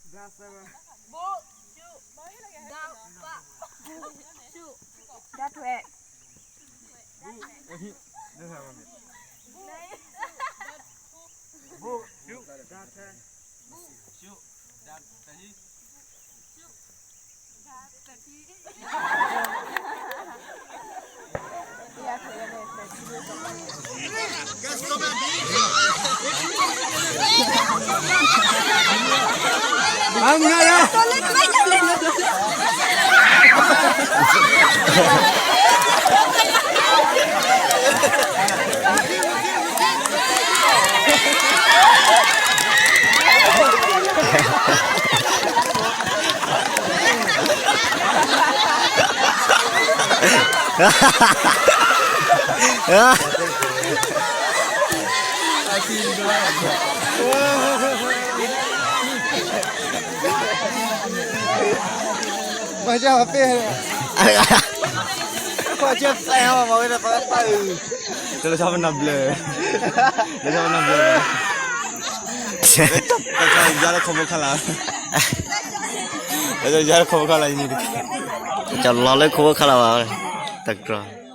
ဘိၣ်, ဒါ, ပ, ဒါထွဲ, ဘိၣ်, ဒါထွဲ, ပှၤကၢ်ပ့ၢ်, ပှၤကၢ်ပ့ၢ်ဟီ မၤဝဲဒၣ်ပှၤကပၢ်အုး, တလၢဆီပနၢ်ဘျၢ, လၢဆီပနၢ်ဘျၢ, တၢ်ကီယါလၢခိၣ်ဖိခါလၢ်, တၢ်ကီယါလၢခိၣ်ဖိခါလၢ်အံၤန့ၣ်တက့ၢ်, ကၠီလီၤလၢခိၣ်ဖိခါလၢ်ဘၣ်, တကြၢး